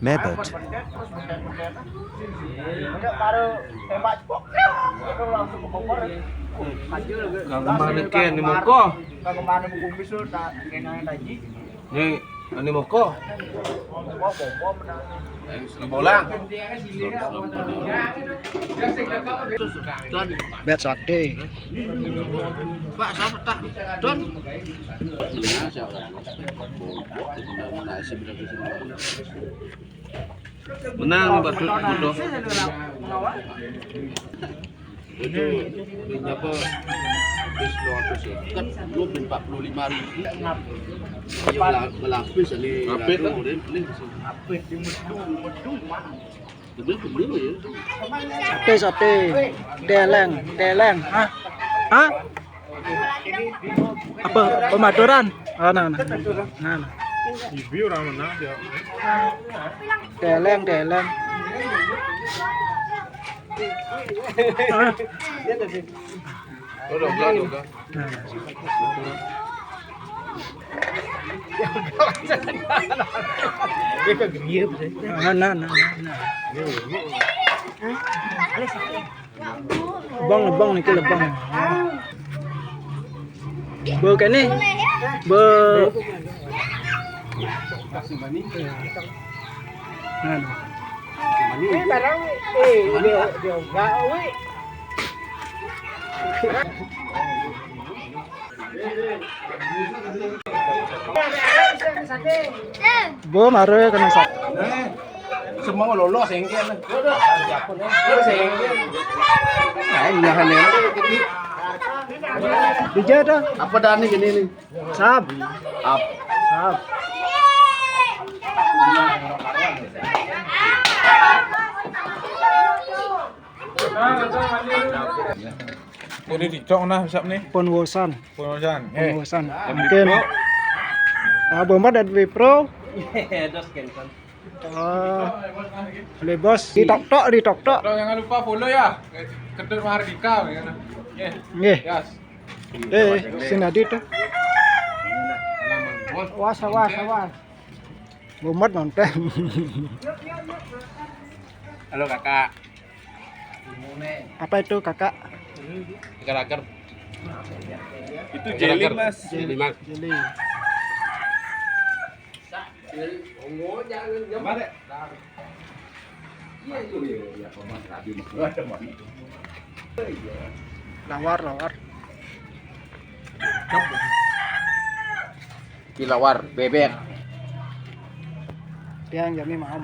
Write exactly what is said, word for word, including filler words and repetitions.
Mebet. Udah baru tembak, jebok, itu langsung ke kompor. Nggak kemana ke, ini moko? Nggak kemana, mau kumis lu, tak kenal lagi. Ini, ini moko. Moko, moko, benar. Di bolang. Bet sate. Pak, siapa tak? Don. Menang, Pak Dut, Dut. Itu, ini apa? Habis dua ratus ya. Kan belum empat puluh lima ribu. Iya, bela-, belapis ini. Apa itu? Ratu, ini, ini. Apa di Medu, Medu, Mak? Lebih ke Medu ya. Sate, sate. Deleng, deleng. Hah? Hah? Apa? Pematuran? Ah, nah, nah. Nah, nah. Ibu orang mana dia? Deleng, deleng. Ah. Udah, udah, udah. Nah, nah. Dia kegeniat, ya. Ah, nah, nah, nah, nah. Lebong, lebong niki lebong. Bau kene. Bau. Nah, nah. Eh, barang, eh, dia, dia enggak, weh. Bo, mare kena sak. Semua lolos, engkel. Lolos, engkel. Nah, ini nahan ya. Dija dah. Apa dah nih gini nih? Sab. Ap. Sab. Pun dicok nah, siap nih. Pun wosan. Pun wosan. Pun wosan. Mungkin. Ah, bomba dari Wipro. Dos kenton. Oh. Boleh, Bos. Di tok-tok, di tok-tok. Jangan lupa follow ya. Ketut Mahardika, ya. Nggih. Yes. Eh, sing adi tuh. Awas, awas, awas. Mumet nonton. Halo, Kakak. Apa itu, Kakak? Agar-agar. Itu jelly, Mas. Jelly, Mas. Jelly. Lawar, lawar. Iki lawar bebek. Tiang jami maham.